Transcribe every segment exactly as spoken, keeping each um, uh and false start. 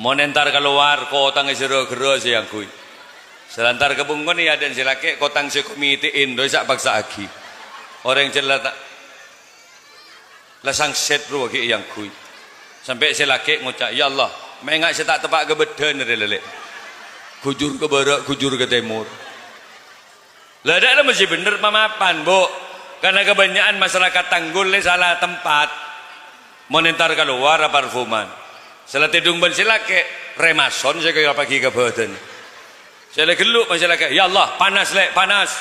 Mon entar kalowar, kotangnga sè ro-ghârro sè èangghuy. Salantar ka bungkona è adâ'na sè lakè', kotang sè komite'è èndo'è sa' paksa'aghi. Orèng jhâ' la ta-, la sangset rowa ghi' èangghuy. Sampè' sè lakè' ngoca', "Ya Allah, mènga' sè ta' teppa' ka bâddhâna rè lalè'. Ghujur ka bârâ', ghujur ka tèmor." La, dâ' la mesti bhendher pamapan, Bu. Karna kabânnya'an masyarakat Tanggul lè sala tempat. Mon entar kalowar aparfuman. Sala tèdung bân sè lakè', rèmason sè kaya paghi ka bhâdhân. Sè la ghellu' bân sè lakè', "Ya Allah, panas, Lè', panas."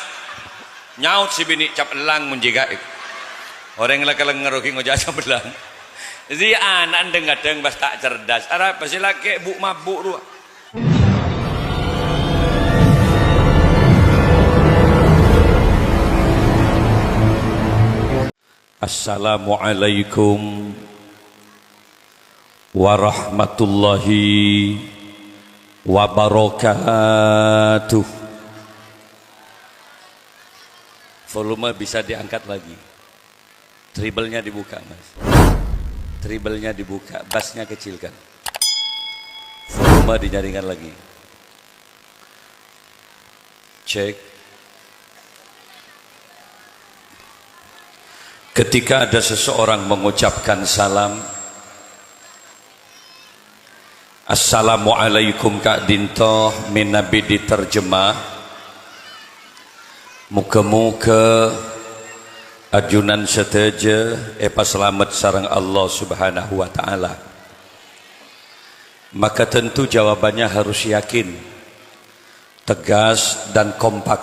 Nyaot sè binè', "Cap ellang mon jhâ' kaè." Orèng la kalènger ghi' ngoca' cap ellang. Dhâddhi ana' dhâng-kadhâng pas ta' cerdas. Arapa sè lakè' bu'-mabu' rowa. Assalamualaikum warahmatullahi wabarakatuh. Volume bisa diangkat lagi. Treble-nya dibuka, Mas. Treble-nya dibuka, bass-nya kecilkan. Volume dinyaringkan lagi. Cek. Ketika ada seseorang mengucapkan salam, "Assalamualaikum" ka'dinto mènabi diterjemah, "Moga-moga ajunan sadhâjâ èpasalamet sareng Allah Subhanahu wa Ta'ala." Maka tentu jawabannya harus yakin, tegas, dan kompak.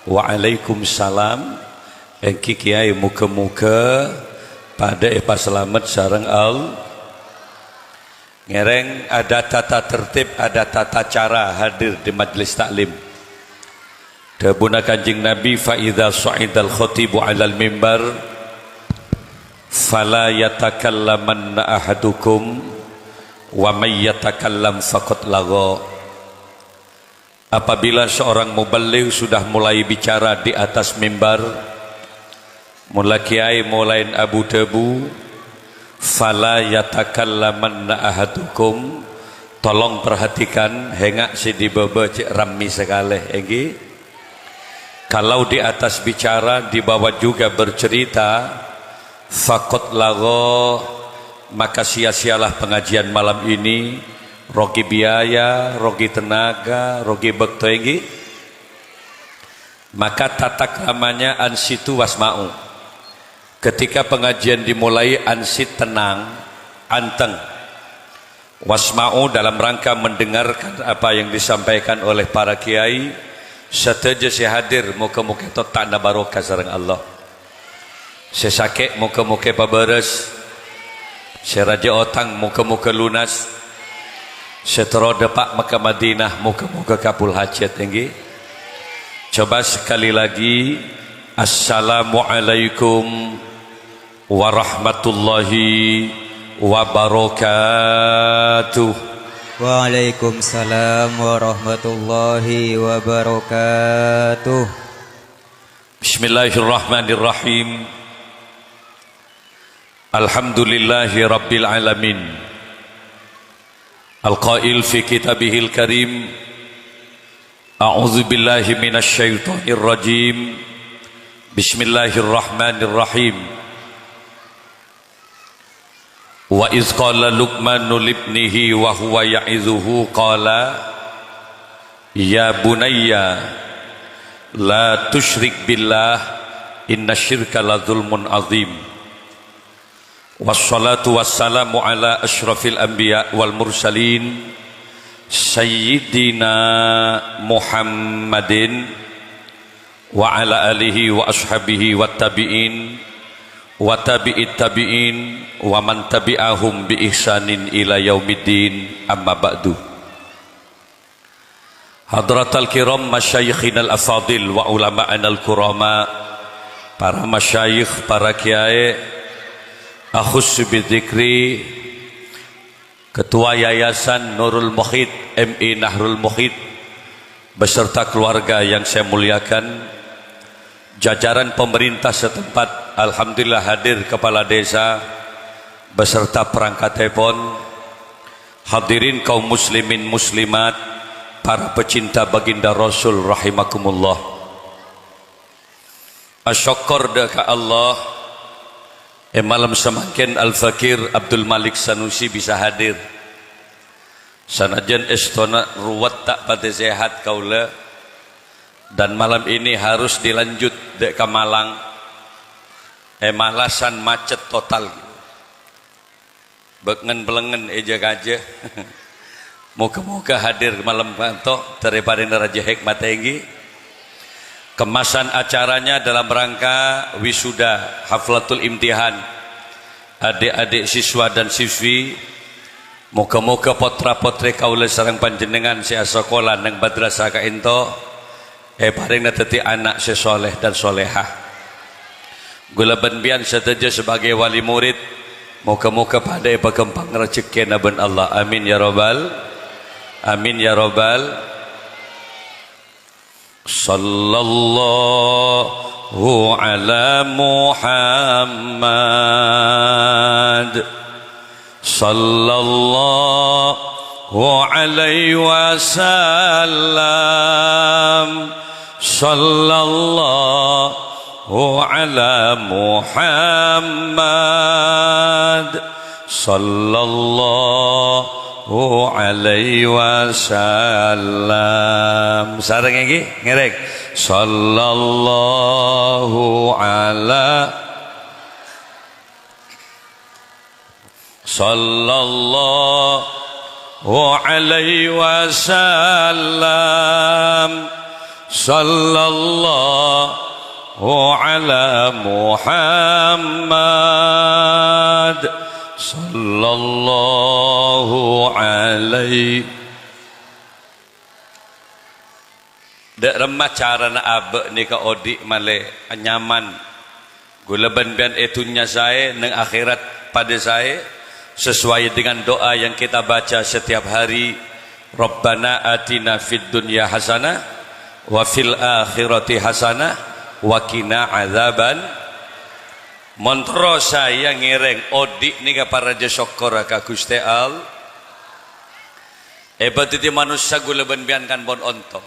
"Waalaikumsalam." Èngghi, Kèyaè, moga-moga padâ èpasalamet sareng Allah. Ngèrèng ada tata tertib, ada tata cara hadir di majelis taklim. Dhâbuna Kanjeng Nabi, "Fa idza sha'idal khatibu 'alal mimbar, fala yatakallamanna ahadukum, wa may yatakallam faqad lagha." Apabila seorang muballigh sudah mulai bicara di atas mimbar, mon la kèyaè molaè abu-dhâbu, "Fala yatakallamanna ahadukum," tolong perhatikan, hènga' sè di bâbâ cè' rammè sakalè, èngghi. Kalau di atas bicara, di bawah juga bercerita, "Faqad lagha," maka sia-sialah pengajian malam ini, rogi biaya, rogi tenaga, rogi bâkto, èngghi. Maka tata kramanya ansitu wasma'u. Ketika pengajian dimulai, ansit, tenang, anteng. Wasma'u dalam rangka mendengarkan apa yang disampaikan oleh para kiai, sadhâjâ sè hadir moga-moga totta'na barokah sareng Allah. Sè sakè' moga-moga èpabârâs, sè rajâ otang moga-moga lunas, sè terro dâpa' ka Madinah moga-moga kabul hajat, èngghi. Coba sekali lagi, Assalamualaikum warahmatullahi wabarakatuh. Waalaikumsalam warahmatullahi wabarakatuh. Bismillahirrahmanirrahim. Alhamdulillahi rabbil alamin. Al-qail fi kitabihil karim, "A'udzu billahi minasy syaithanir rajim. Bismillahirrahmanirrahim." "Wa idz qala Luqmanu libnihi wa huwa ya'idzuhu qala, ya bunayya, la tusyrik billah, inna syirka la zulmun azim." Wassalatu wassalamu ala asyrafil anbiya wal mursalin, Sayyidina Muhammadin, wa ala alihi wa ashabihi wa tabi'in, wa tabi'it tabi'in, wa man tabi'ahum bi ihsanin ila yaumiddin, amma ba'du. Hadratal kiram, masyayikhinal afadil wa ulama'anal kurama, para masyayikh, para kiai, akhussu bidzikri Ketua Yayasan Nurul Mukhit, M I Nahrul Mukhit, beserta keluarga yang saya muliakan, jajaran pemerintah setempat, alhamdulillah hadir Kepala Desa beserta perangkatèpon, Hadirin kaum muslimin muslimat, para pecinta baginda Rasul rahimakumullah. Asokkor dâ' ka Allah, è malem samangkèn Al-Fakir Abdul Malik Sanusi bisa hadir. Sanajjân èstona ruwet ta' patè sehat kaulâ, dan malam ini harus dilanjut dâ' ka Malang, è malasan macet total. Bâkngen-bâlèngngen è jâ-kajâ. Moga-moga hadir malem kanto, dâri parèna rajâ hikmat èngghi. Kemasan acaranya dalam rangka wisuda haflatul imtihan adik-adik siswa dan siswi. Moga-moga potra-potri kaulâ sareng panjhennengngan sè asakola neng madrasah ka'ènto èparèngana dhâddhi ana' sè soleh dan solehah. Ghulâ bân biyân sadhâjâ sebagai wali murid, moga-moga padâ èpaghâmpang rejhekkèna bân Allah. Amin ya rabbal, amin ya rabbal. Sallallahu ala Muhammad. Sallallahu alaihi wasallam. Sallallahu ala Muhammad. Sallallahu alaihi wasallam. Sareng èngghi, ngèrèng. Sallallahu ala Sallallahu alaihi wasallam. Sallallahu ala Muhammad. Sallallahu alaihi Dâ' remma carana abâ' nèka odi' malè anyaman. Ghulâ bân biyân è dhunnya saè, neng akhèrat padâ saè, sesuai dengan doa yang kita baca setiap hari, "Rabbana atina fid dunya hasanah, wa fil akhirati hasanah, wa qina adzaban." Mon terro saè ngèrèng odi' nèka parajâ sokkor ka Ghustè Allah. Èbâdhâddhi manossa ghulâ bân biyân kan pon ontong.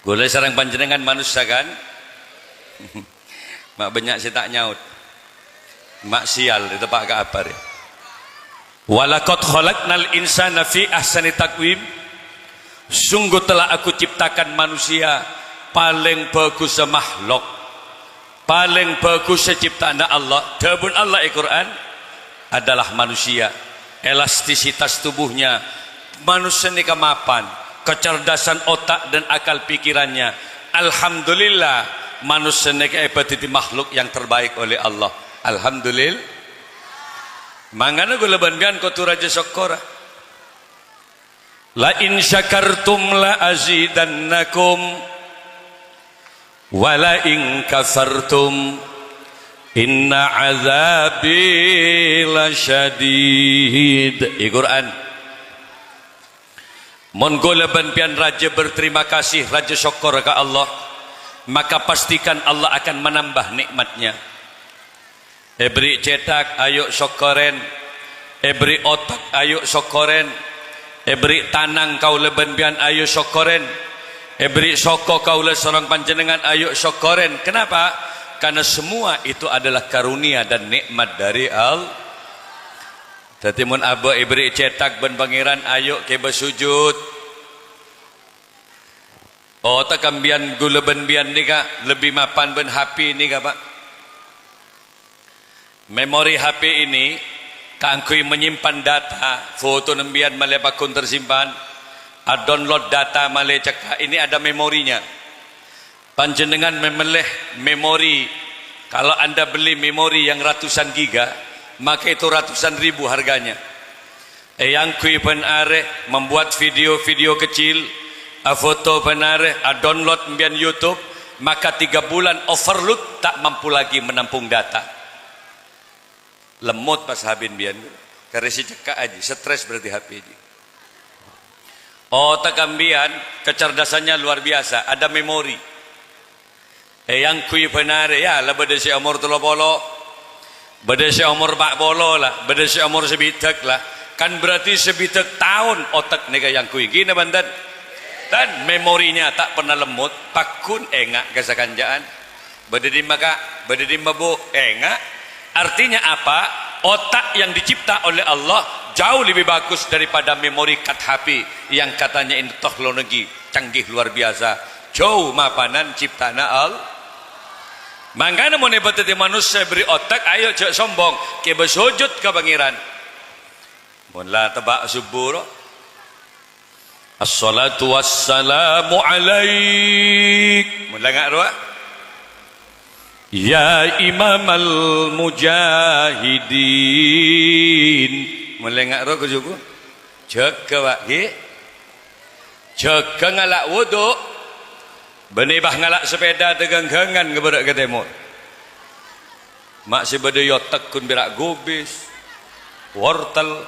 Ghulâ sareng panjhennengngan manossa kan? Ma' bânnya' sè ta' nyaot. Ma' sial, èteppa' ka apa rè? "Wa laqad khalaqnal insana fi ahsani taqwim." Sungguh telah Aku ciptakan manusia palèng bhâghussa makhlok. Palèng bhâghussa cipta'anna Allah, dhâbuna Allah è Qur'an, adalah manusia. Elastisitas tubuhnya, manossa nèka mapan, kecerdasan otak dan akal pikirannya. Alhamdulillah, manossa nèka èbâdhâddhi makhluk yang terbaik oleh Allah. Alhamdulillah. Mangkana ghulâ bân biyân kodhu rajâ sokkor. "La in syakartum la azidannakum, wa la in kafartum inna adzabi lasyadid." È Qur'an. Mon ghulâ bân biyân rajâ berterima kasih, rajâ sokkor ka Allah, maka pastikan Allah akan menambah nikmatnya. Èberri' cèthak, ayo sokkorèn. Èberri' otak, ayo sokkorèn. Èberri' tanang kaulâ bân biyân, ayo sokkorèn. Èberri' soko kaulâ sareng panjhennengngan, ayo sokkorèn. Kenapa? Karena semua itu adalah karunia dan nikmat dari Allah. Dhâddhi, mon abâ' èberri' cèthak bân Pangèran, ayo kèbâ sujud. Oh, ta' kambiyân ghulâ bân biyân nèka lebbi mapan bân H P nèka, Pak. Memori H P ini kaangghuy menyimpan data, foto nembiyân malè pagghun tersimpan, a-download data malè cekka', ini ada memorinya. Panjhennengngan mè-, mellè memori, kalau Anda beli memori yang ratusan giga, maka itu ratusan ribu harganya. Èangghuy bân arè membuat video-video kecil, afoto bân arè, a-download embiyân YouTube, maka tiga bulan overload tak mampu lagi menampung data. Lemmot pas H P embiyân, karè sè cekka' aji, stres berarti H P aji. Otak embiyân, kecerdasannya luar biasa, ada memori. Èangghuy bân arè, ya, la bâdâ sè omor tello polo, bâdâ sè omor pa' polo la, bâdâ sè omor sabidhâk la, Kan berarti sabidhâk taon otak nèka èangghuy. Ghi napa bhunten? Dan memorinya tak pernah lemot, pagghun enga' ka sakanca'an. Bâdâ dimma, Ka'? Bâdâ dimma, Bu? Enga'. Artinya apa? Otak yang dicipta oleh Allah jauh lebih bagus daripada memori kat H P yang katanya ini teknologi canggih luar biasa. Jauh mapanan ciptana Allah. Mangkana mon èbâ dhâddhi manossa èberri' otak, ayo jhâ' sombong, kèbâ sojud ka Pangèran. Mon la tebâ' subuh, ro. Assalatu wassalamu alaik. Mon la nga' rowa. Ya imamal mujahidin. Mon la nga' rowa, Gus Suku. Jâgâ, Pak, ghi. Jâgâ ngala' wudu. Bânnè bâ ngala' sapèda dâgangghângan ngabârâ' ka tèmor. Ma' sè bâdâ yottegghun pèra' gubis, wortel,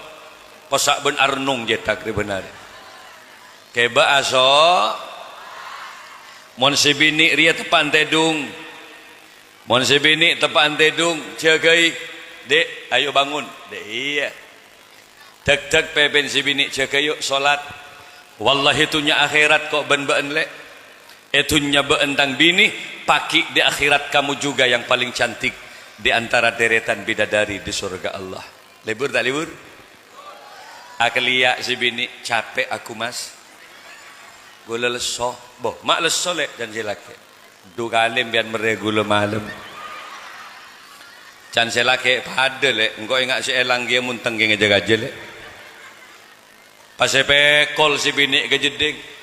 possa' bân arnong cètak rè bân arè. Kèbâ aso, mon sè binè' rèya teppa'an tèdung, mon sè binè' teppa'an tèdung, jâgâi, "Dek, ayo bangun." "Dek, iyâ." Dâk-dâk pèpèn sè binè', "Jâgâ yu', solat. Wallahi, dhunnya akhèrat ko' bân bâ'en, Lè'. È dhunnya bâ'en tang binè, paghi' di akhirat kamu juga yang paling cantik di antara deretan bidadari di surga Allah." Lebur ta' lebur? Akellèya' sè binè', "Capè' aku, Mas. Ghulâ lesso." "Bo, ma' lesso, Lè'?" can sè lakè'. "Du kalè empèyan merrè ghulâ malem. Can sè lakè' padâ, Lè'. Engko' enga' sè èlang kèya montèng kèng jâ-kajâ, Lè'." Pas èpèkol sè binè' ka jeddhing.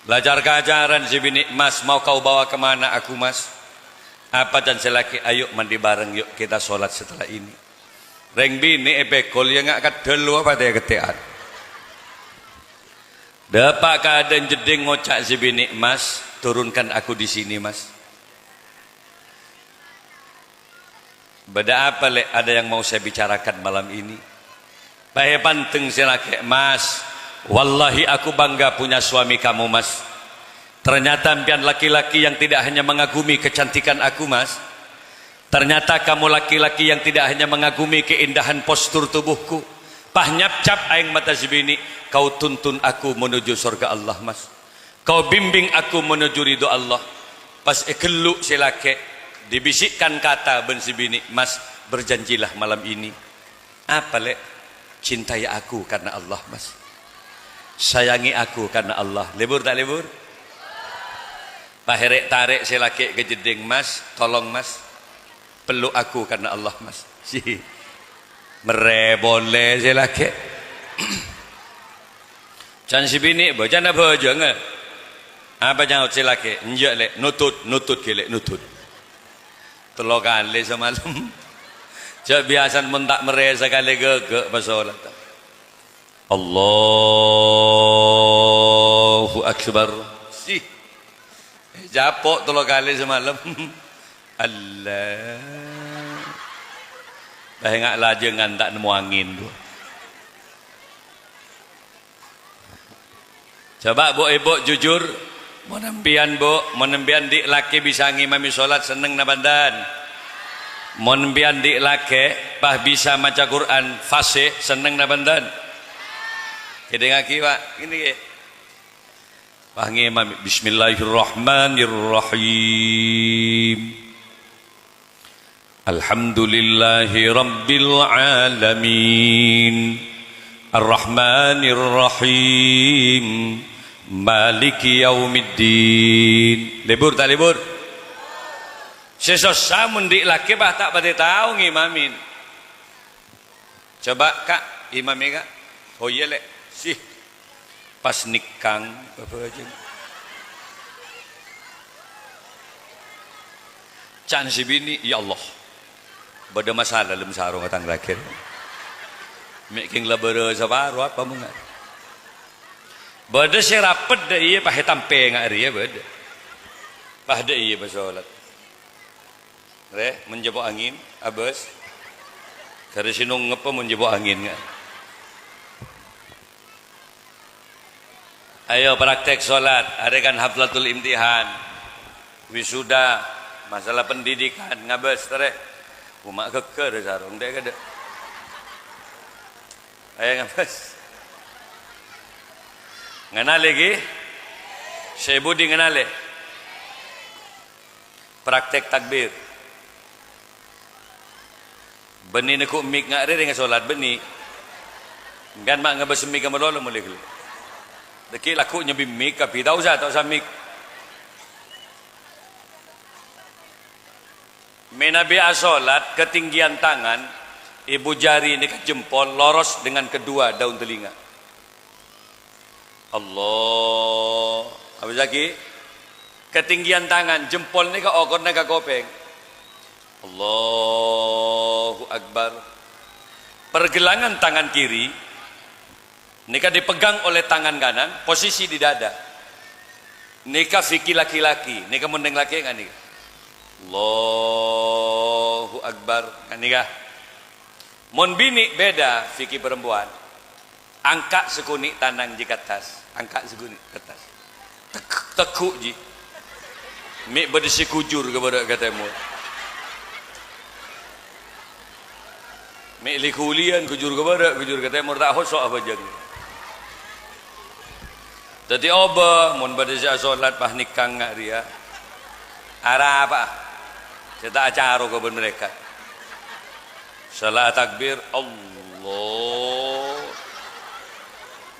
La car-kacaran sè binè', "Mas, mau kau bawa ke mana aku, Mas?" "Apa?" can sè lakè'. "Ayo mandi bareng, yuk, kita sholat setelah ini." Rèng binè' èpèkol, iyâ nga' kaddhâl, lo, apa tè-, kettè'an. Dâpa' ka adâ'na jeddhing ngoca' sè binè', "Mas, turunkan aku di sini, Mas." "Bâdâ apa, Lè'? Ada yang mau saya bicarakan malam ini." Pas èpanteng sè lakè', "Mas, wallahi aku bangga punya suami kamu, Mas. Ternyata empèyan laki-laki yang tidak hanya mengagumi kecantikan aku, Mas. Ternyata kamu laki-laki yang tidak hanya mengagumi keindahan postur tubuhku." Pas nyapcap aèng mata sè binè', "Kau tuntun aku menuju surga Allah, Mas. Kau bimbing aku menuju ridho Allah." Pas èghellu' sè lakè', dibisikkan kata bân sè binè', "Mas, berjanjilah malam ini." "Apa, Lè'?" "Cintai aku karena Allah, Mas. Sayangi aku karena Allah." Lebur ta' lebur? Pas èrè'-tarè' sè lakè' ka jeddhing, "Mas, tolong, Mas. Peluk aku karena Allah, Mas." Si. Merrè polè sè lakè'. Can sè binè', "Bâjâna bhâjângnga." Apa nyaot sè lakè'? "Enjâ', Lè', nutut, nutut ghi, Lè', nutut." Tello kalè samalem. Jâ' biyasana mon ta' merrè sakalè ghâghâ' pas solat. Allahu Akbar. Sih. Japo' tello kalè samalem. Allah. Bâ enga' lajângan ta' nemmo angèn, Bu. Coba, Bu, Ibu, jujur. Mon empèyan, Bu, mon empèyan andi' lakè bisa ngimami solat, senneng napa enten? Mon empèyan andi' lakè pas bisa maca Qur'an fasih, senneng napa enten? Kèdingngaghi, Pak. Ngènè, ghi. Pas ngimami, "Bismillahirrahmanirrahim. Alhamdulillahi rabbil alamin. Arrahmanirrahim. Maliki yaumiddin." Lebur ta' lebur? Sè sossa mon andi' lakè, Pak, ta' patè tao ngimami. Coba, Ka', imami, Ka'. Oh iyâ, Lè'. Sih. Pas nèkang, bâbâjâng. Can sè binè', "Ya Allah, bâdâ masalah lem sarongnga tang lakè. Mè' kèng la bârâ saparo apa monga'?" Bâdâ sè rapet dâ' iyâ, pas ètampè nga' rèya bâdâ. Pas dâ' iyâ pas solat. Rè, mon jâpo' angèn, abâs. Karè sè nongngebbhâ mon jâpo' angèn, nga'. Ayo praktek solat, arè kan haflatul imtihan, wisuda, masalah pendidikan, ngabâs, terè. Coma ghâgghâr sarong, dâ' kadâ'. Ayo, ngabâs. Nganalè, ghi? Sè budi nganalè. Praktek takbir. Bânnè neggu' mik nga' rèrèng solat, bânnè. Sampèyan ma' ngabâs mik ka malolo molè ghellâ'. Dâgghi' lagghu' nyobi mik kabbhi, ta' osa, ta' osa mik. Mènabi asolat, ketinggian tangan, ibu jari nèka jempol loros dengan kedua daun telinga. Allah. Abâs lagi. Ketinggian tangan, jempol nèka okorna ka kopèng. Allahu Akbar. Pergelangan tangan kiri nèka dipegang oleh tangan kanan, posisi di dada. Nèka fikih laki-laki, nèka mon dhing laki' nga' nèka. Allahu Akbar, nga' nèka. Mon binè' bhidhâ fikih perempuan. Angka' sakonè' tanang jiyâ ka attas, angka' sakonè' ka attas. Teg-, teggu' jiyâ. Mè' bâdâ sè ghujur ka bârâ' ka tèmor. Mè' li-ghuliyân ghujur ka bârâ', ghujur ka tèmor, ta' hoso' abhâjâng. Dâddhi obâ, mon bâdâ sè asolat pas nèkang nga' rèya. Arapa'a? Sè ta' acaroka bân malaèkat. Sala takbir, Allah.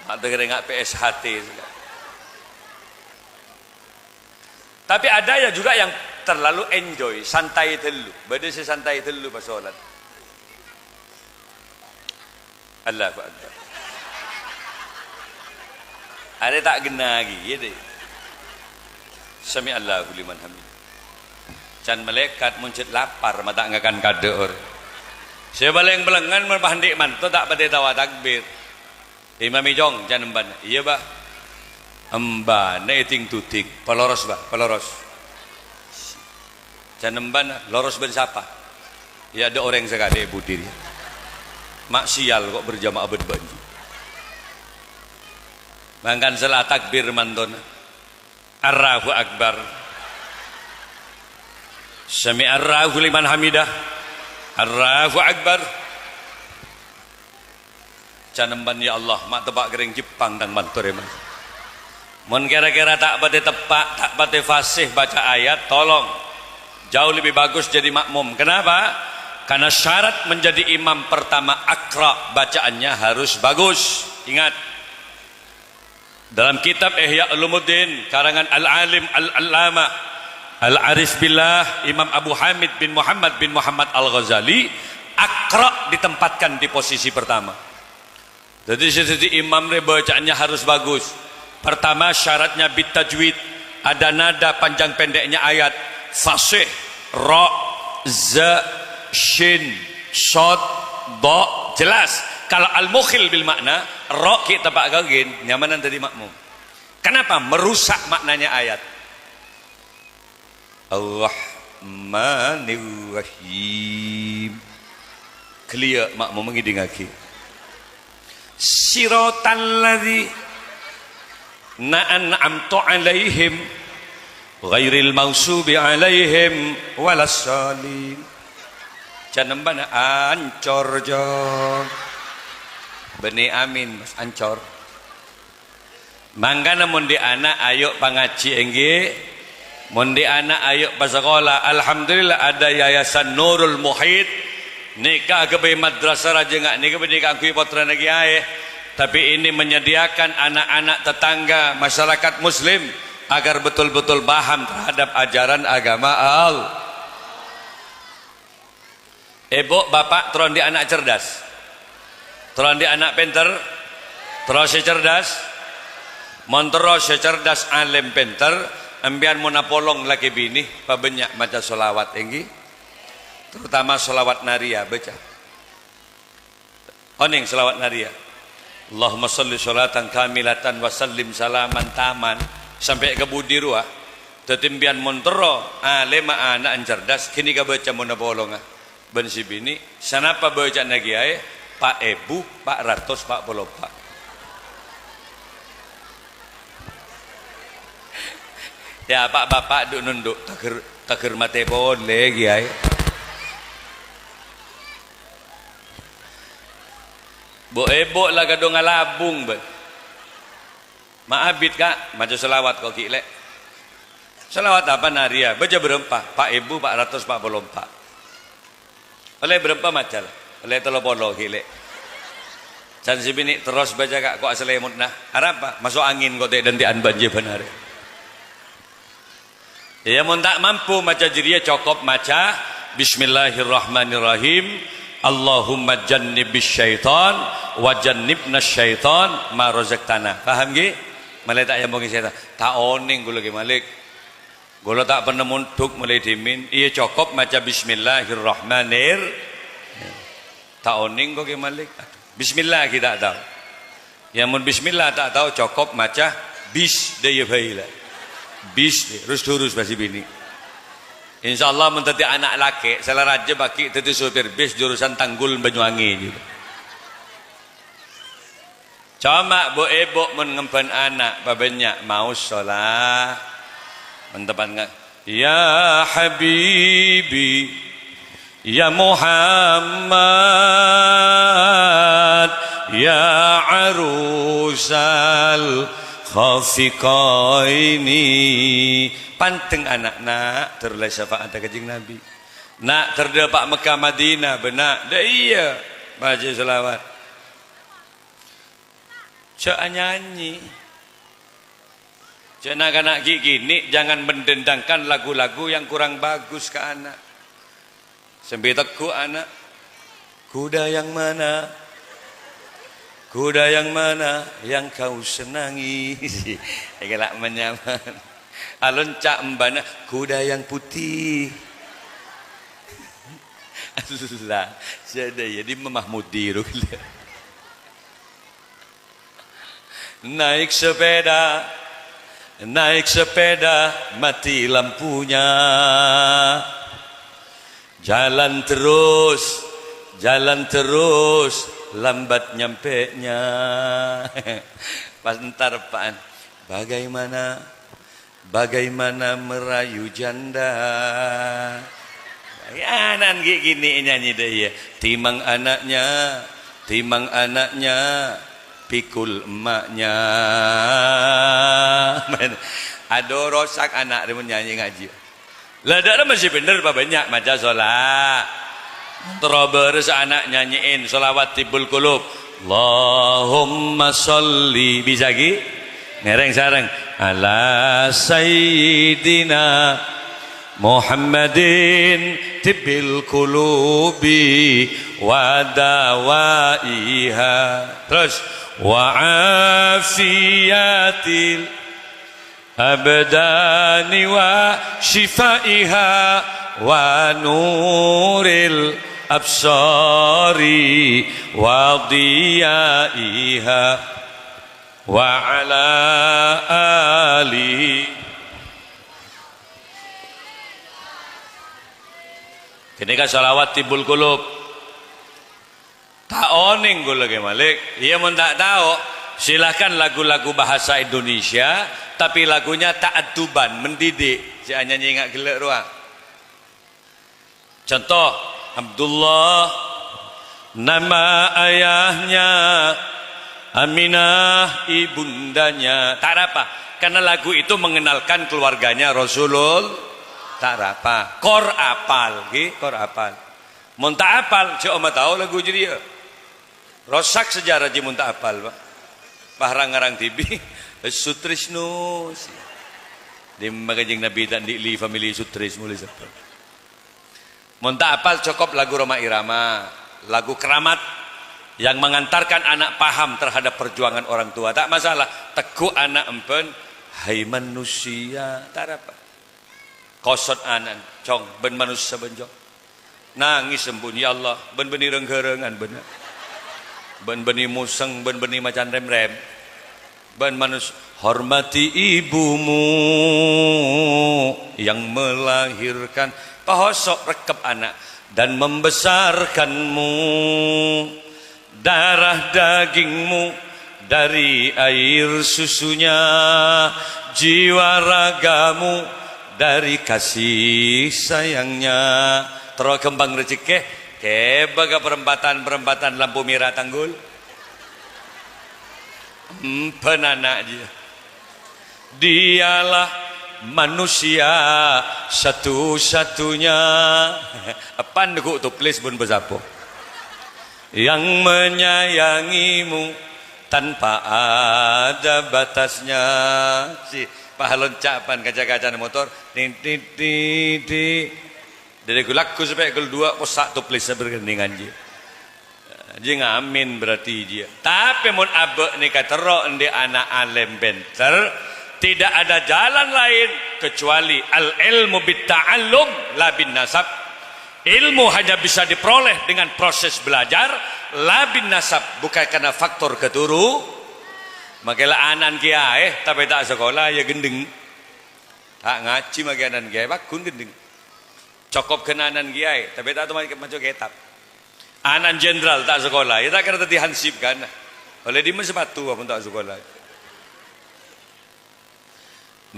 Ma' dengerin nga' P S H T. Tapi ada ya juga yang terlalu enjoy, santai dulu. Bâdâ sè santai dulu pas sholat. Allahu Akbar. Arè ta' ghenna ghi, iyâ, Dè. Sami'allahu liman hamid. Can malaèkat mon jhât lapar, ma' ta' ngakan kadâ' orèng. Sè palèng pelengngen mon pas andi' manto ta' patè tao atakbir. Imam è cong, can embana. Iyâ, Bah. Embana èding-duding. Paloros, Bah, paloros. Can embana, loros bân sapa? Iyâ, adâ' orèng sakalè è budi rèya. Ma' siyal ko' berjamaah bân bânjhi. Mangkana sala takbir mantona. Allahu Akbar. Sami'allahu liman hamidah. Allahu Akbar. Can embana, ya Allah, ma' teppa' ka orèng Jepang tang manto rèya, man. Mon kèra-kèra ta' patè teppa', ta' patè fasih baca ayat, tolong. Jauh lebih bagus jadi makmum. Kenapa? Karena syarat menjadi imam pertama, aqra, bacaannya harus bagus. Ingat, dalam kitab Ihya Ulumuddin, karangan Al-Alim Al-Allamah Al-Arif Billah Imam Abu Hamid bin Muhammad bin Muhammad Al-Ghazali, aqra ditempatkan di posisi pertama. Jadi, sè dhâddhi imam rè bacaannya harus bagus. Pertama, syaratnya bitajwid, ada nada panjang pendeknya ayat, fasih, ra, za, shin, shad, dha, jelas. Kalau al-mukhil bil makna, ra ghi' teppa' ka ghin, nyamanan dhâddhi makmum. Kenapa? Merusak maknanya ayat. Ar-Rahmanir Rahim. Ghellâ' makmum ngèdingngaghi. Siratal ladzina an'amta 'alaihim ghairil maghdubi 'alaihim waladdallin. Can embana ancor, cong. Bânnè amin, Mas, ancor. Mangkana mon dhi' ana' ayo' pangajhi, èngghi. Mon dhi' ana' ayo' pasakola. Alhamdulillah, ada Yayasan Nurul Muhit. Nèka aghâbây madrasah rajâ nga' nèka bânnè kaangghuy pottrana kèyaè. Tapi ini menyediakan anak-anak tetangga, masyarakat muslim, agar betul-betul paham terhadap ajaran agama Allah. Èbhu, bapa', terro andi' ana' cerdas? Terro andi' ana' pènter? Terro sè cerdas? Mon terro sè cerdas, alèm, pènter, empèyan mon apolong lakè binè, pabânnya' maca sholawat, èngghi? Terutama sholawat nariyah, baca. Onèng sholawat nariyah? Allahumma sholli sholatan kamilatan wa sallim salaman taman. Sampè' ka budi rowa? Dhâddhi empèyan mon terro, alèmma ana'na cerdas, ghânèka baca mon apolonga. Bân sè binè', sanapa baca'anna kèyaè? Pa' èbu, pa' ratos, pa' polo pa'. Yâ, pa'-bapa' dhu'-nondhu', taghâr, taghâr matè polè kèyaè. Bu'-ebo' la kadhung alabung, bâ. Ma' abit, Ka', maca shalawat ko' ghi', Lè'. Shalawat apa, Naria? Baca bârâmpa? Pa' èbu pa' ratos pa' polo empa'. Ollè bârâmpa maca, la? Ollè tello polo ghi', Lè'. Can sè binè' terros baca, Ka', ko' asalemot, nah. Arapa? Maso' angèn ko' tè'-dântè'an bânjâ bân arè. Iyâ, mon ta' mampu maca jârèya, cokop maca, "Bismillahirrahmanirrahim. Allahumma jannibis syaitan wa jannibnas syaitan ma razaqtana." Paham, ghi? Malè ta' èyambungè sètan. Ta' onèng ghulâ, Kè Malik. Ghulâ ta' pernah mondhuk molaè dhimèn. Iyâ, cokop maca, "Bismillahirrahmanir-," ta' onèng ko', Kè Malik. Aduh. Bismillah ghi' ta' tao. Iyâ, mon bismillah ta' tao, cokop maca bis, dâ' iyâ bhâi, la. Bis, dâ', rus-durus bâ sè binè'. Insyaallah, mon dhâddhi ana' lakè', sè la rajâ bâgi dhâddhi sopir bis jurusan Tanggul Banyuwangi, gitu. Coma bu'-ebo' mon ngemban ana', pabânnya' maos sholawat. Mon teppa'na, "Ya Habibi, ya Muhammad, ya arusal khafiqaini." Pandeng ana', na', terro la syafaat Kanjeng Nabi. Na', terro dâpa' Mekkah Madinah, bâ'na, dâ' iyâ, maca sholawat. Jhâ' anyanyi. Jhâ' na'-kana' ghi' kènè' jangan mendendangkan lagu-lagu yang kurang bagus ka ana'. Sambi tegghu' ana', "Kuda yang mana? Kuda yang mana yang kau senangi?" Ènggi la' mènyaman. Alonca' embâna, "Kuda yang putih." Allah, sadhâjâ dimma Mahmudi rowa. Naik sepeda, naik sepeda, mati lampunya. Jalan terus, jalan terus, lambat nyampenya. Pas entar, Pak, bagaimana Bagaimana merayu janda. Ya, nan ghi' kènè' nyanyi dâ' iyâ. Timang anaknya, timang anaknya, pikul emaknya. Adu, rosak ana' rè mon nyanyi ngajhi. La, dâ' remma sè bhendher pabânnya' maca sholawat. Terro bârâs ana' nyanyiin sholawat tibbul qulub. Allahumma sholli, bisa ghi? Ngèrèng sareng. Ala sayyidina Muhammadin tibbil qulubi wa dawaiha. Terus, wa afiyatil abdani wa syifaiha wa nuril absari wa diyaiha wa ala alihi. Kènè' ka sholawat tibbul qulub. Ta' onèng ghulâ Kè Malik. Iyâ, mon ta' tao, silahkan lagu-lagu bahasa Indonesia, tapi lagunya ta'adduban, mendidik. Jhâ' nyanyi nga' ghellâ' rowa. Contoh, Abdullah, nama ayahnya, Aminah ibundanya. Ta' arapa, karena lagu itu mengenalkan keluarganya Rasulul-, ta' arapa. Kor apal, ghi, kor apal. Mon ta' apal, jhâ' omah tao lagu jârèya. Rosak sejarah jiyâ mon ta' apal, Pak. Pas rang-ngarang dhibi', Sutrisno. Dimma Kanjeng Nabi ta' andi' li famili Sutrisno, li sapa? Mon ta' apal, cokop lagu Rhoma Irama, lagu keramat yang mengantarkan anak paham terhadap perjuangan orang tua. Ta' masalah, tegghu' ana' emban, "Hai manusia," ta' arapa. Kosot ana'na, "Cong, bân manossa, bân, Cong." Nangès embu'na, "Ya Allah, bân bânnè rang-ghârângan, bân. Bân bânnè mosèng, bân bânnè macan rem-rem. Bân manos-, hormati ibumu yang melahirkan." Pahoso' rekkep ana', "Dan membesarkanmu." Darah dagingmu dari air susunya, jiwa ragamu dari kasih sayangnya. Terro ghâmpang rejekkè, kèbâ ka perempatan-perempatan lampu mèra Tanggul. Emban ana' jiyâ. Dialah manusia satu-satunya. Epan ghu' toples bân bâsabo. Yang menyayangimu tanpa ada batasnya. Si pahalon capan kaca-kacana motor. Ting, ting, ting, ting. Dhâri ghu-lagghu sampè' ghu-duwâ' possa' toples berkeningan jiyâ. Jiyâ ngamin berarti jiyâ. Tapè mon abâ' nèka terro andi' ana' alèm pènter, tidak ada jalan lain kecuali al-ilmu bit-ta'allum la bin-nasab. Ilmu hanya bisa diperoleh dengan proses belajar, la bin-nasab, bukan karena faktor keturu-, Makè la ana'na kèyaè, tapè ta' sakola, ya ghendheng. Ta' ngajhi makè ana'na kèyaè, pagghun ghendheng. Cokop ghân ana'na kèyaè, tapè ta' tao maca kètab. Ana'na jenderal ta' sakola, ya ta' kèra dhâddhi hansip kan. Ollè dimma sapatu mon ta' sakola.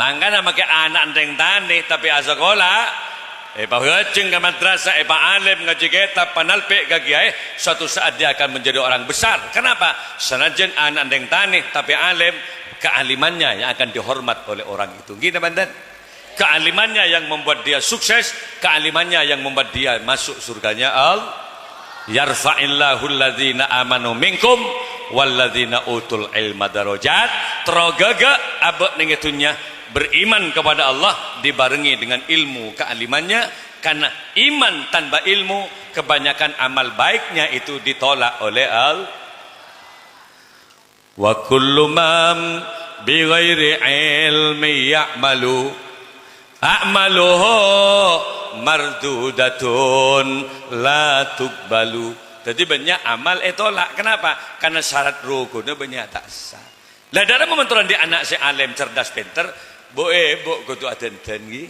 Mangkana makè ana'na rèng tanè, tapè asakola, èpabhâjheng ka madrasah, èpaalèm ngajhi kètab, panalpè' ka kèyaè, suatu saat dia akan menjadi orang besar. Kenapa? Sanajjân ana'na rèng tanè, tapè alèm, kealimannya yang akan dihormat oleh orang itu. Ghi, napa enten? Kealimannya yang membuat dia sukses, kealimannya yang membuat dia masuk surganya Allah. "Yarfa'illahu alladhina amanu minkum walladhina utul ilma darajat." Terro ghâghâ abâ' neng è dhunnya beriman kepada Allah dibarengi dengan ilmu kealimannya, karena iman tanpa ilmu, kebanyakan amal baiknya itu ditolak oleh Allah. "Wa kullu man bi ghairi ilmi ya'malu, a'maluhu mardudatun la tuqbalu." Dhâddhi bânnya' amal ètolak. Kenapa? Karena syarat rukunna bânnya' ta' sah. Lah, dhârâmma mon terro andi' ana' sè alèm, cerdas, pènter, bu-, èbu kodhu adhândhân, ghi.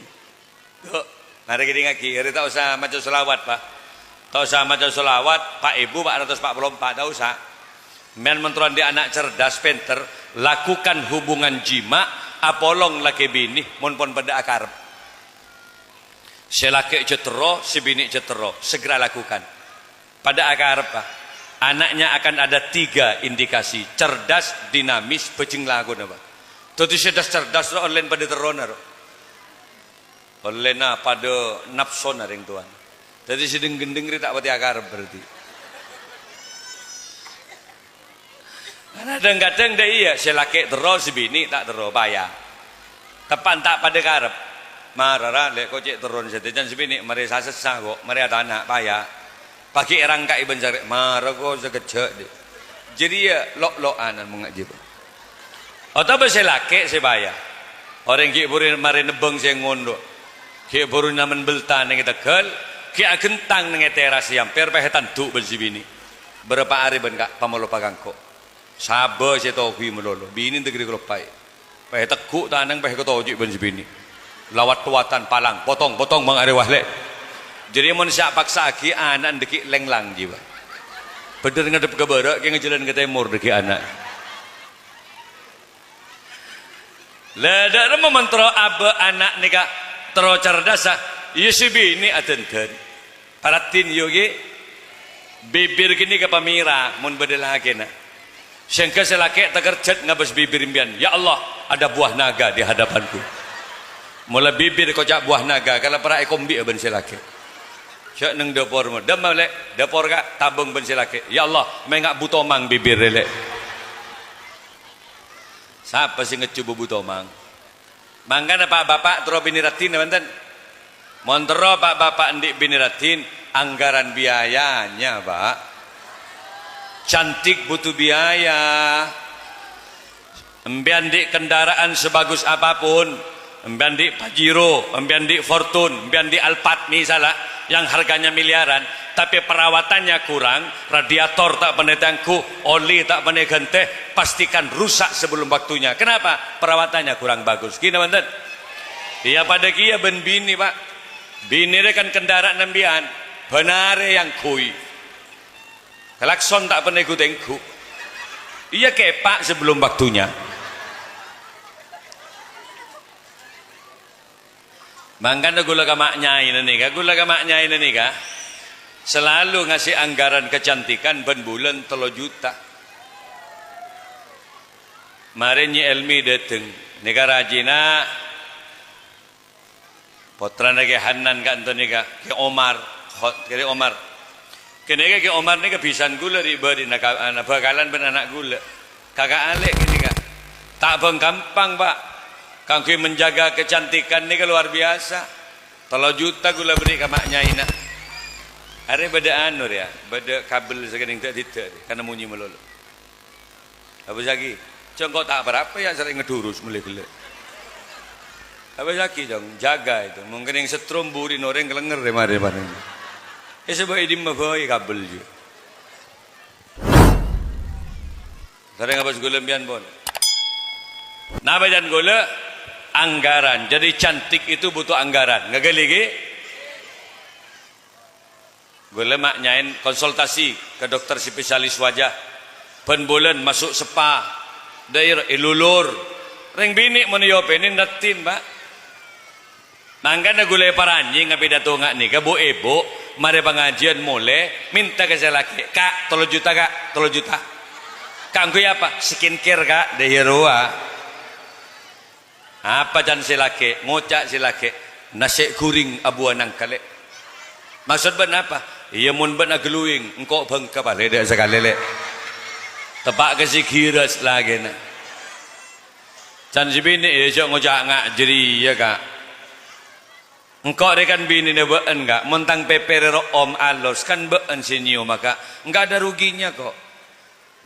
Yuk, mari kèdingngaghi. Arè ta' osa maca sholawat, Pa'. Ta' osa maca sholawat, Pa', Èbhu, Pa', ratos pa' polo empa', ta' osa. Mèn mon terro andi' ana' cerdas, pènter, lakukan hubungan jima', apolong lakè binè, mon pon padâ akarep. Sè lakè' jhâ' terro, sè binè' jhâ' terro, segera lakukan. Padâ akarep, Pa'. Anaknya akan ada tiga indikasi, cerdas, dinamis, bhâjheng lakona, Pa'. Dhâddhi sè cerdas-cerdas ro ollèna padâ terrona ro. Ollèna padâ napsona rèng towana. Dhâddhi sè dheng-ghendheng rè ta' patè akarep berarti. Kadhâng-kadhâng dâ' iyâ, sè lakè' terro, sè binè' ta' terro, paya. Teppa'na ta' padâ karep. Mara ra, lè', ko' cè' terrona sadhâjâna sè binè', marè sa-sassa ko', marè atana', paya. Paghi' èrangka'i bân sarè, mara ko' sakejjhâ', dhi. Jârèya lo'-lo'an mon ngajhi, Pa'. Otabâ sè lakè' sè paya. Orèng ghi' bhuru marè nebbhâng sè ngondhu'. Ghi' bhuru nyamana bâlta neng è tegghâl, ghi' aghentang neng è teras sè ampèr pèhè tandu' bân sè binè'. Bârâmpa arè bân ka-, pamolo pakangko'. Sabâ sè togu'i malolo, binè' nègri kaloppaè. Pèhè tegghu' tanang pèhè katoju' bân sè binè'. La wat-towatan palang, potong, potong, bâng arè wah, lè'. Jârèya mon sè apaksa'aghi ana'na dâgghi' lènglang jiwa. Bhendher ngadhep ka bârâ', kè ngajhâlân ka tèmor dâgghi' ana'. La, dhârâmma mon terro abâ' ana' nèka terro cerdassa, iyâ sè binè' adhândhân. Paraddhin, yu, ghi. Bibir ghânèka pamèra mon bâdâ lakèna. Sèngghâ sè lakè' takerjhât ngabâs bibir empèyan, "Ya Allah, ada buah naga di hadapanku." Mola bibir koca' buah naga, kala para' èkombi'â bân sè lakè'. Jhâ' neng dâpor, mo-, dâmma, lè', dâpor, Ka', tabâng bân sè lakè'. "Ya Allah, mènga' bu tomang bibir, lè'." Sapa sè ngejjhu bu tomang? Mangkana, Pa', Bapa' terro binè raddhin, bhunten? Mon terro, Pa', Bapa' andi' binè raddhin, anggaran biayanya, Pa'. Cantik butuh biaya. Empèyan andi' kendaraan sebagus apapun, empèyan andi' Pajero, empèyan andi' Fortuner, empèyan andi' Alphard, misalla, yang harganya miliaran, tapè perawatannya kurang, radiator ta' pernah ètangghu, oli ta' pernah èghântè, pastikan rusak sebelum waktunya. Kenapa? Perawatannya kurang bagus. Ghi napa bhunten? Iyâ, padâ kèya bân binè, Pa'. Binè rè kan kendaraan empèyan, bân arè èangghuy. Klakson ta' pernah èghu-tèngghu. Iyâ, kèpa' sebelum waktunya. Mangkana ghulâ ka ma' nyaèna nèka, ghulâ ka ma' nyaèna nèka selalu ngasih anggaran kecantikan bân bulân tello juta. Marè Nyi Elmi dâteng. Nèka rajina pottrana Kè Hanan ka'dinto nèka, Kè Omar, Kho-, Kè Omar. Kènèka Kè Omar nèka bhisan ghulâ ri'-bâri'na ka-, ana-, bhâkalan bân ana' ghulâ. Kaka' alè' kènèka. Ta' bhâng-ghâmpang, Pa'. Kaangghuy menjaga kecantikan nèka luar biasa. Tello juta ghulâ bherri' ka ma' nyaèna. Arè bâdâ anu rèya, bâdâ kabel sakènèng dâ'-didâ' rè, kana monyè malolo. Abâssaghi. Jhâ' engko' ta' pa-rapa, ya, sèrè ngedurus mellè ghellâ'. Abâssaghi, Cong, jaga itu. Mungkin yang setrum buri noreng kalenger ya, marè panen. Eh, sebab ini mah boy kabel, ya. Sèrè ngabâs ghulâ mbiyan, pon. Napa, Jan, ghulâ? Anggaran. Jadi, cantik itu butuh anggaran. Ngaghâli, ghi? Ghulâ ma' nyaèn konsultasi ka dokter spesialis wajah. Bân bulân maso' spa. Daèra èlulur. Rèng binè' mon èopènè nèttin, Pa'. Mangkana ghulâ èparanjing apidato nga' nèka, bu'-èbu', marè pangajiân molè, mènta ka sè lakè', "Ka', tello juta, Ka', tello juta." "Kaangghuy apa?" "Skincare, Ka'." Dâ' iyâ rowa. Apa can sè lakè'? Ngoca' sè lakè', "Nasè' ghuring abuwâna engghâ, Lè'." "Maksod bâ'na apa?" "Iyâ, mon bâ'na glowing, engko' bângka palè dâ' sakalè, Lè'." Teppa' ka sè ghiras lakèna. Can sè binè', "Iyâ, jhâ' ngoca' nga' jârèya, Ka'. Engko' rè kan binèna bâ'en, Ka'. Mon tang pèpè rè ro'om alos, kan bâ'en sè nyèyoma, Ka'. Nggak ada ruginya, kok."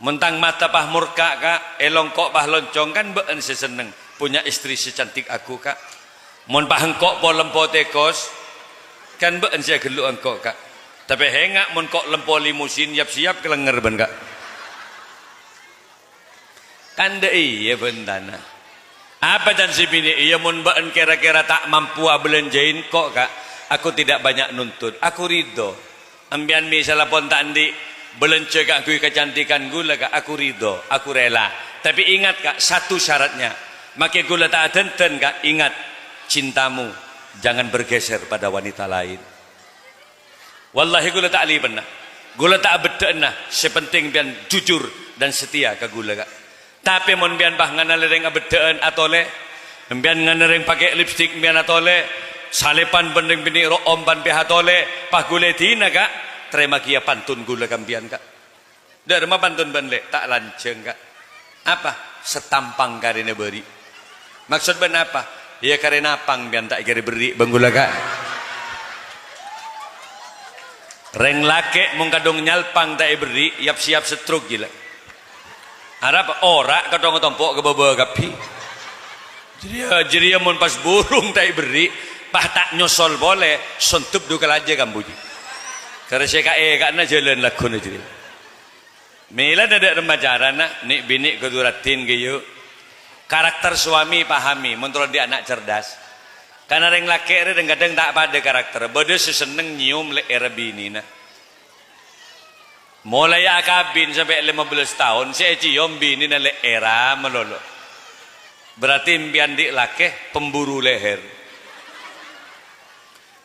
Mon tang mata pas morka, Ka', è longko' pas loncong, kan bâ'en sè senneng punya istri secantik aku, Ka'. Mon pas engko' po-lempo tèkos, kan bâ'en sè aghâllu engko', Ka'. Tapè hènga' mon ko'-lempo limusin yap-siyap kalènger bân, Ka'. Kan dâ' iyâ bhântana. Apa can sè binè'? Iyâ, mon bâ'en kèra-kèra ta' mampu abâlânjhâi engko', Ka', aku tidak banyak nuntut. Aku ridho. Empèyan misalla pon ta' andi' bâlânjhâ kaangghuy kacantikan ghulâ, Ka', aku ridho, aku rela. Tapè ingat, Ka', satu syaratnya. Makè ghulâ ta' adhândhân, Ka', ingat, cintamu jangan bergeser pada wanita lain. Wallahi, ghulâ ta' lèbâna. Ghulâ ta' abheddhâ'âna. Sè pentèng empèyan jujur dan setia ka ghulâ, Ka'. Tapè mon empèyan pas nganalè rèng abheddhâ'ân atolè, empèyan nganalè rèng pakè lipstik empèyan atolè, salèpan bân rèng binè' ro'om bân pèha atolè, pas ghulâ èdina, Ka', tarèma kèya pantun ghulâ ka empèyan, Ka'. Dâ' remma pantun bân, Lè'? Ta' lanjhâng, Ka'. Apa? Satampang karèna bâri'. Maksod bâ'na apa? Iyâ, karèna apang empèyan ta' èkèrè bherri' bân ghulâ, Ka'. Rèng lakè' mon kadhung nyalpang ta' èbherri', yap-siyap stroke ghi la. Arapa? Ora' kathong-tompo' ka bâbâ kabbhi. Jârèya, jârèya mon pas burung ta' èbherri', pas ta' nyosol polè, sondup dhu kalajâ kambuji. Karè sè ka-, è ka'na jhâlân lagghuna jârèya. Mèlana dâ' remma carana, nè'-binè' kodhu raddhin, ghi, yu. Karakter suami pahami, mon terro andi' ana' cerdas. Karna rèng lakè' rè dhâng-kadhâng ta' padâ karakter, bâdâ sè senneng nyèyom lè'èrra binèna. Molaè akabin sampè' lèma bellâs taon, sè ècèyom binèna lè'èrra malolo. Berarti empèyan andi' lakè pemburu leher.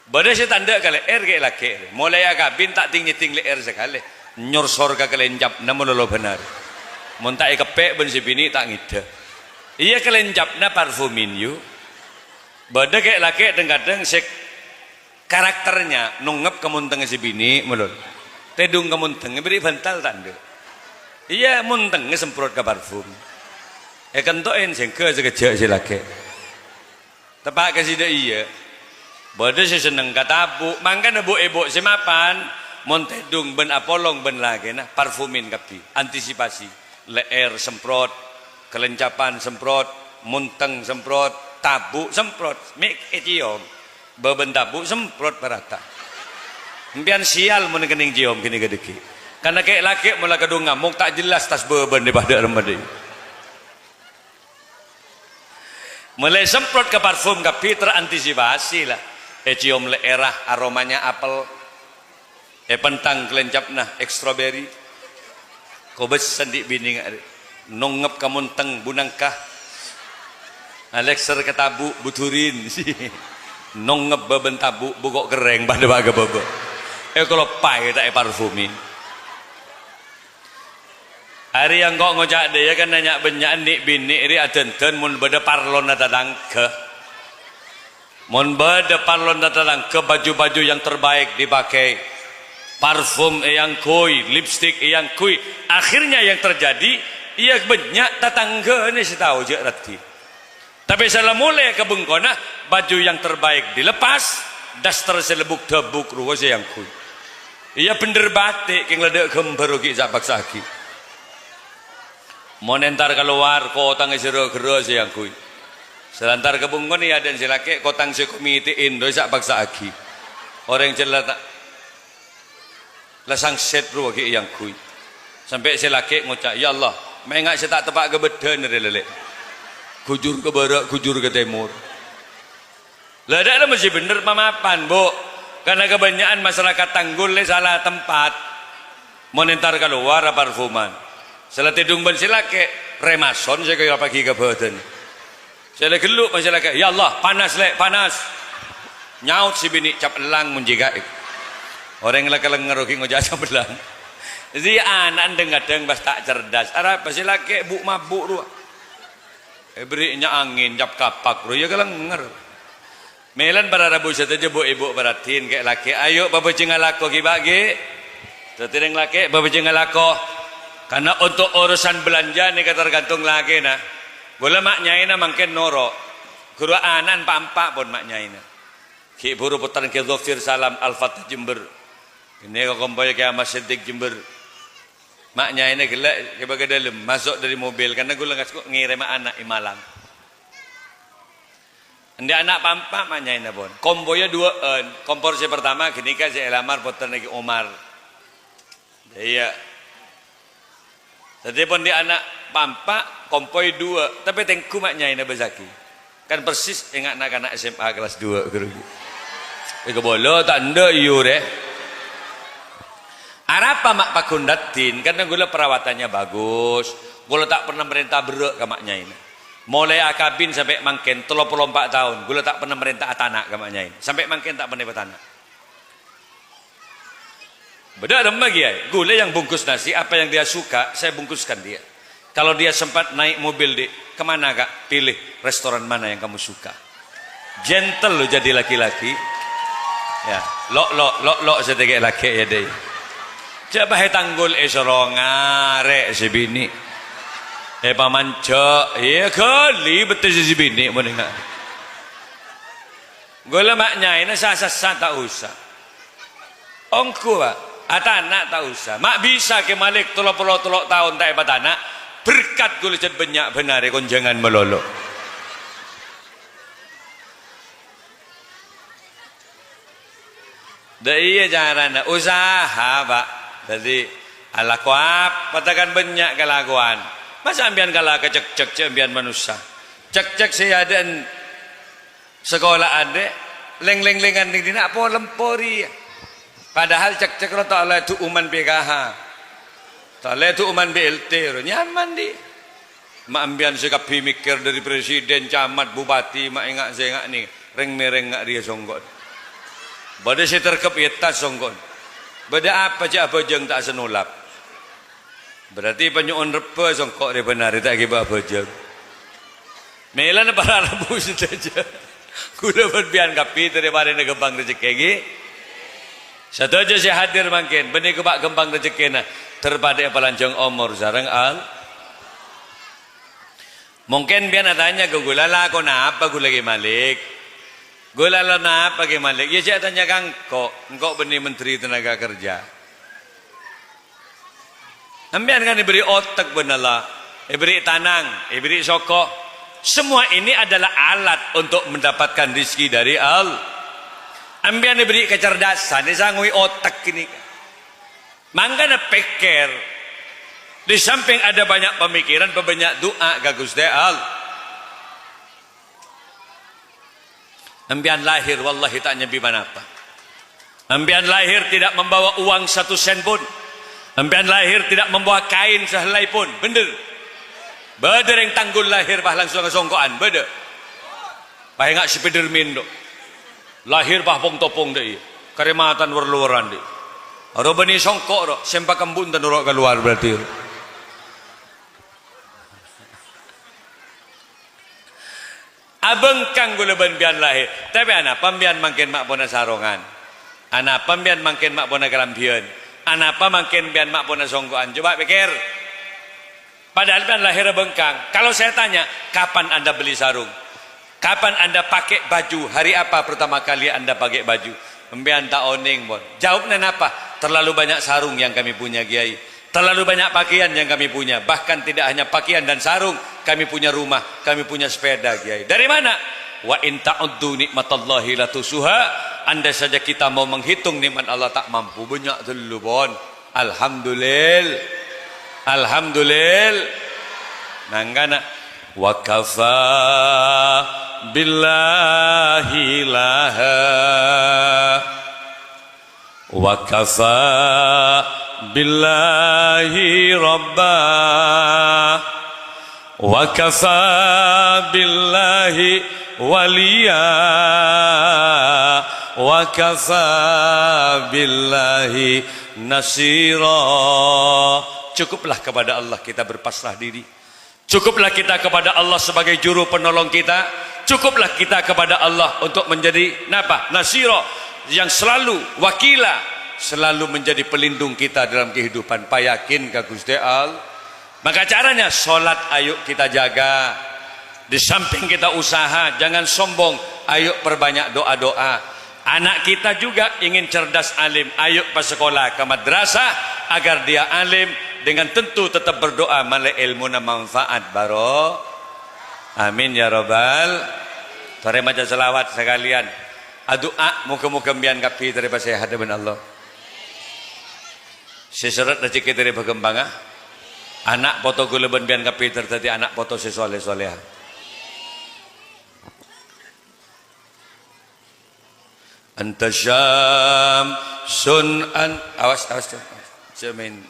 Bâdâ sè ta' endâ' ka lè'èr kè' lakè'. Molaè akabin ta' tèng-nyètèng lè'èr sakalè. Nyorsor ka kalèncapna malolo bhender. Mon ta' èkeppè' bân sè binè' ta' ngèdhâ. Iyâ, kalèncapna parfumin, yu. Bâdâ kè' lakè' dhâng-kadhâng sè karakternya nongngep ka montengnga sè binè', malolo. Tèdung ka monteng, èbherri' bantal ta' endâ'. Iyâ, montengnga semprot ka parfum. Èkento'è sèngghâ sakejjhâ' sè lakè'. Teppa' ka sè dâ' iyâ. Bâdâ sè senneng ka tabu', mangkana bu'-èbu' sè mapan, mon tèdung bân apolong bân lakèna, parfumin kabbhi, antisipasi. Lè'èr semprot, kalèncapan semprot, monteng semprot, tabu' semprot, mè' ècèyom. Bâbâna tabu' semprot parata. Empèyan sèyal mon kennèng cèyom ghânèka dhâggi'. Karna kè' lakè' mola kadhung ngamok ta' jelas tas bâbâna è padâ' remma dâ' iyâ. Molaè semprot ka parfum kabbhi, terantisipasi la. Ècèyom lè'èrra aromanya apel. Èpentang kalèncapna èk stroberi. Kobâs andi' binè nga' rè. Nongngep ka monteng bu nangka. Alèkser ka tabu' bu durin. Nongngep bâbâna tabu' bu ko' kerrèng padâ bâ' ka bâbâ. Èkaloppaè ta' èparfumin. Arèya engko' ngoca' dhâ' iyâ kan nanya' bânnya'an nè'-binè' rè adhândhân mon bâdâ parlona tatangghâ. Mon bâdâ parlona tatangghâ, baju-baju yang terbaik dipakai, parfum èangghuy, lipstik èangghuy. Akhirnya yang terjadi, iyâ bânnya' tatangghâna sè tao jhâ' raddhin. Tapè sè la molè ka bengkona, baju yang terbaik dilepas, daster sè lebuk-dâbuk rowa sè èangghuy. Iyâ bhendher bâti', kèng la dâ' ghâmbhâr ghi' sa'-paksa'aghi. Mon entar kalowar, kotang sè ghârâ-ghârâ sè èangghuy. Sè la entar ka bengkona iyâ adâ'na sè lakè', kotang sè komite'è rowa sa'-paksa'aghi. Orèng jhâ' la ta' La sangset rowa ghi' èangghuy. Sampè' sè lakè' ngoca', "Ya Allah, mènga' sè ta' teppa' ka bâddhâna rè, Lè'. Ghujur ka bârâ', ghujur ka tèmor." La, dâ' la mesti bhendher pamapan, Bu. Karna kabânnya'an masarakat Tanggul lè sala tempat. Mon entar kalowar aparfuman. Sè la tèdung bân sè lakè', rèmason sè èkayo'appaghi ka bhâdhân. Sè la ghellu' masè lakè', "Ya Allah, panas, Lè', panas." Nyaot sè binè', "Cap ellang mon jhâ' kaè." Orèng la kalènger ghi' ngoca' cap ellang. Dhâddhi ana'na dhâng-kadhâng pas ta' cerdas. Arapa sè lakè' bu'-mabu' rowa. Èberri' nya' angèn, cap kapak rowa, iyâ kalènger. Mèlana para rabu sadhâjâ, Bu', Èbhu, para dhin, kè' lakè', ayo pabhâjângnga lako ghi', Pak, ghi'. Dhâddhi rèng lakè' pabhâjângnga lako. Karna onto' orosan bâlânjhâ nèka tergantung lakèna. Ghulâ ma' nyaèna mangkèn noro'. Ghuru ana'na pa'-empa' pon ma' nyaèna. Ghi' bhuru pottrana Kè Dhofir Salam Al-Fatah Jember. Ghânèka kompoyya Kè Ahmad Siddiq Jember. Ma' nyaèna ghellâ' ka bâgâ dâlem, maso' dâri mobil, karna ghulâ ngasko ngèrèma ana' è Malang. Andi' ana' pa'-empa' ma' nyaèna pon. Kompoyya duwâ'ân. Kompor sè partama ghânèka sè èlamar pottrana Kè Omar. Iyâ. Dhâddhi pon andi' ana' pa'-empa', kompoy duwâ', tapè tengghu ma' nyaèna bâsaghi. Kan persis enga' na'-kana' S M A kelas duwâ', ghuru. Èkabâlâ ta' endâ', iyâ, rè. Arapa ma' paggun raddhin, karna ghulâ perawatannya bagus. Ghulâ ta' pernah marènta berrâ' ka ma' nyaèna. Molaè akabin sampè' mangkèn, tello polo empa' taon, ghulâ ta' pernah marènta atana' ka ma' nyaèna. Sampè' mangkèn ta' pernah èpatana'. Bâdâ remma, Kiai. Ghulâ yang bungkus nasi, apa yang dia suka, saya bungkuskan dia. Kalau dia sempat naik mobil, "Dik, kemana, Kak?" "Pilih restoran mana yang kamu suka." Gentle lo jadi laki-laki. Ya, lo', lo', lo', lo' sè tèkè' lakè' ya, Dek. Jhâ' bâ' è Tanggul èsoro ngarè' sè binè'. Èpamanjâ', iyâ ghâli bettè sè binè' mon enga'. Ghulâ ma' nyaèna sa-, sassa ta' osa. Ongghu, Pak. Atana' ta' osa. Ma' bisa Kè Malik tello polo tello' taon ta' èpatana', berkat ghulâ jhât bânnya' bân arè konjhângan malolo. Dâ' iyâ carana, usaha, Pak. Dhâddhi, alako apa ta' kan bânnya' kalakowan. Masa' sampèyan kala ka cekcek, cè' sampèyan manossa. Cekcek sè adâ'ân Sakola'an, Dek, lèng-lènglèngan neng dinna' polem pori. Padahal cekcek ro ta' ollè du'uman P K H. Ta' ollè du'uman B L T ro, nyaman, Di'. Ma' ambiyan sè kabbhi mèkkèr dhâri presiden, camat, bupati, ma' enga' sè enga' nè, rèng-mèrèng nga' rèya songko'. Bâdâ sè terkep è attas songko'. Bâdâ apa jhâ' abhâjâng ta' sanolap. Berarti panyo'on rebbhâ songko' rè bân arè ta' ghibâ abhâjâng. Mèlana para rabu sadhâjâ. Ghulâ bân sampèyan kabbhi terro èparèngana ghâmpang rejekkè, ghi? Sadhâjâ sè hadir mangkèn, bânnè ghâpa' ghâmpang rejekkèna, terro padâ èpalanjhâng omor sareng al-, Mungkin sampèyan atanya ka ghulâ, "Lakona apa ghulâ, Kè Malik?" "Ghulâ lakona apa, Kè Malik?" "Iyâ, jhâ' atanya ka engko', engko' bânnè Menteri Tenaga Kerja." Sampèyan kan èbherri' otek bân Allah, èbherri' tanang, èbherri' soko. Semua ini adalah alat untuk mendapatkan rizki dari Allah. Sampèyan èbherri' kecerdasan, èsangghuy otek ghânèka. Mangkana pèkkèr, di samping ada banyak pemikiran, pabânnya' du'a ka Ghustè Allah. Sampèyan lahir, wallahi ta' nyambi ponapa. Sampèyan lahir tidak membawa uang satu sen pun. Sampèyan lahir tidak membawa kain sehelai pun. Bhender. Bâdâ rèng Tanggul lahir, pas langsung songko'an. Bâdâ. Pas enga' Spiderman, do. Lahir, pas pong-topong, dâ' iyâ. Karè matan wèr-lowèran, dâ' iyâ. Ro bânnè songko', ro. Sè pakembu' enten ro kalowar berarti, ro. Abhângkang kaulâ bân panjhennengngan lahèr, tapè anapa panjhennengngan mangkèn ma' pona sarongan? Anapa panjhennengngan mangkèn ma' pona kalambhiyân? Anapa mangkèn panjhennengngan ma' pona songko'an? Coba pèkkèr. Padahal panjhennengngan lahèr abhângkang. Kalau saya tanya, "Kapan Anda beli sarung? Kapan Anda pakai baju? Hari apa pertama kali Anda pakai baju?" Panjhennengngan ta' onèng, pon. Jawabnya napa? "Terlalu banyak sarung yang kami punya, Kiai. Terlalu banyak pakaian yang kami punya. Bahkan tidak hanya pakaian dan sarung, kami punya rumah, kami punya sepeda, Kiai." Dari mana? "Wa in ta'uddu nikmatallahi la tuhsuha." Andai saja kita mau menghitung nikmat Allah, tak mampu. Bânnya' ghâllu, pon. Alhamdulil-, Alhamdulil-, Mangkana, "Wa kafa billahi laha. Wa kafa billahi rabba. Wa kafa billahi waliya. Wa kafa billahi nasira." Cukuplah kepada Allah kita berpasrah diri. Cukuplah kita kepada Allah sebagai juru penolong kita. Cukuplah kita kepada Allah untuk menjadi napa? Nasira, yang selalu, wakila, selalu menjadi pelindung kita dalam kehidupan. Payakin ka Gusti Allah. Maka caranya, sholat ayo kita jaga. Di samping kita usaha, jangan sombong. Ayo perbanyak doa-doa. Anak kita juga ingin cerdas alim, ayo pasekolah ke madrasah agar dia alim, dengan tentu tetap berdoa malè èlmona manfaat baro. Amin ya rabbal. Torè maca shalawat sakalèyan. Adu'a, moga-moga mbiyan kabbhi torè pasèhat bân Allah. Sè sèrèt rejhekkè torè bhâghâmpanga. Ana' poto kaulâ bân mbiyan kabbhi torè dhâddhi ana' poto sè soleh-soleha. Anta syamsun an-, awas, awas, tuh. Jamin.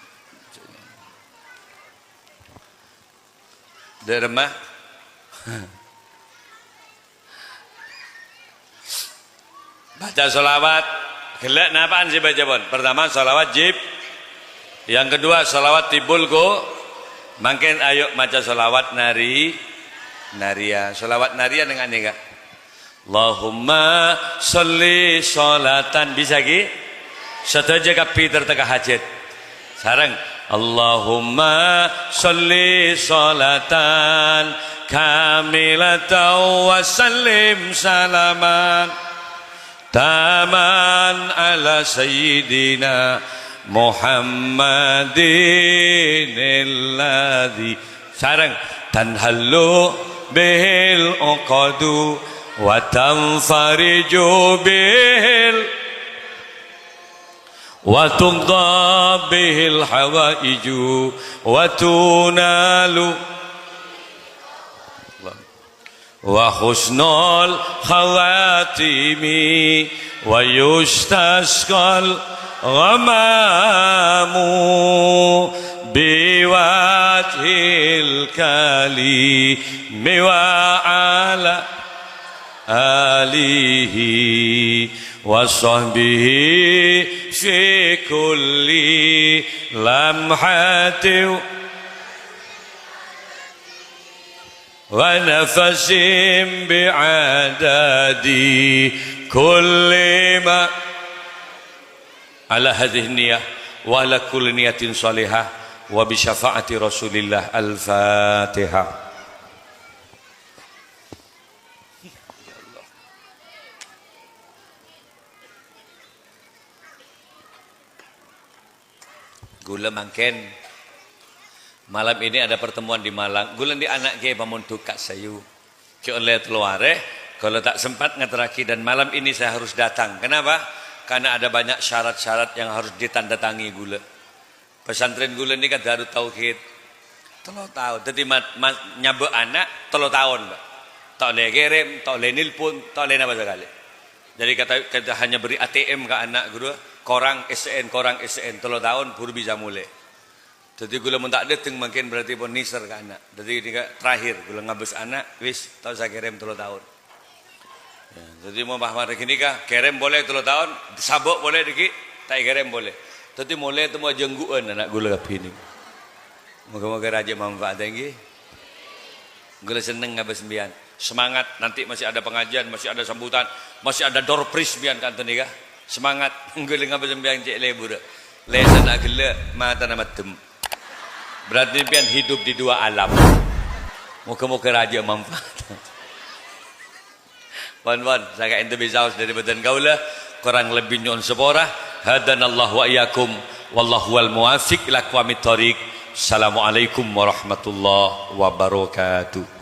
Dâ' remma. Baca sholawat. Ghellâ' napa'an sè èbâca, pon? Pertama, sholawat Jib. Yang kedua, sholawat Tibbul Qu-, mangkèn ayo maca sholawat nari-, nariya. Sholawat nariya neng anèka. Allahumma sholli sholatan. Bisa, ghi? Sadhâjâ kabbhi terteka hajat. Sareng. Allahumma sholli sholatan kamilatan wa sallim salaman taman ala sayyidina Muhammadin alladzi. Sareng. Tanhallu bihil uqadu wa tanfariju bihil wa tuqda bihil hawaiju wa tunalu wa husnul khawatimi wa yustasqal ghamamu biwajhil karimi wa ala alihi wa sahbihi fi kulli lamhatin wa nafasin bi'adadi kulli ma. Ala hadhihi niyah wa ala kulli niyatin shalihah wa bi syafaati Rasulillah. Al-Fatihah. Ghulâ mangkèn. Malam ini ada pertemuan di Malang. Ghulâ andi' ana' ghi' pamondhuk ka' Sayu. Ghi' ollè tello arè, ghulâ ta' sempat ngaterraghi dan malam ini saya harus datang. Kenapa? Karena ada banyak syarat-syarat yang harus ditandatangi ghulâ. Pesantren ghulâ nèka Darut Tauhid. Tello taon. Dhâddhi ma-, ma-, nyabâ' ana' tello taon, Pak. Ta' ollè kèrèm, ta' ollè nelpon, ta' ollè napa sakalè. Jadi kata, kita hanya beri A T M ka ana' ghulâ, korang S N, korang S N, tello taon buru bisa molè. Dhâddhi ghulâ mon ta' dâteng mangkèn berarti pon nèser ka ana'. Dhâddhi nèka terakhir ghulâ ngabâs ana', wis ta' osa kèrèm tello taon. Ya, dhâddhi mon pas marè ghânèka, kèrèm polè tello taon, sabâ' polè dhâggi', ta' èkèrèm polè. Dhâddhi molè temmo ajhânggu'ân ana' ghulâ kabbhi nèka. Moga-moga rajâ manfaat èngghi. Ghulâ senneng ngabâs sampèyan. Semangat, nanti masih ada pengajian, masih ada sambutan, masih ada door prize biyan kantos nèka. Semangat, nggulèng apa sampèyan cè' lebur. Lèsanna ghellâ', matana maddem. Berarti sampèyan hidup di dua alam. Moga-moga rajâ manfaat. Pon-pon, saka ente bisa aus dari badan kaula, kurang lebih nyuwun sepora. Hadanallahu wa iyyakum, wallahu wal muwafiq ila aqwamit thoriq. Assalamualaikum warahmatullahi wabarakatuh.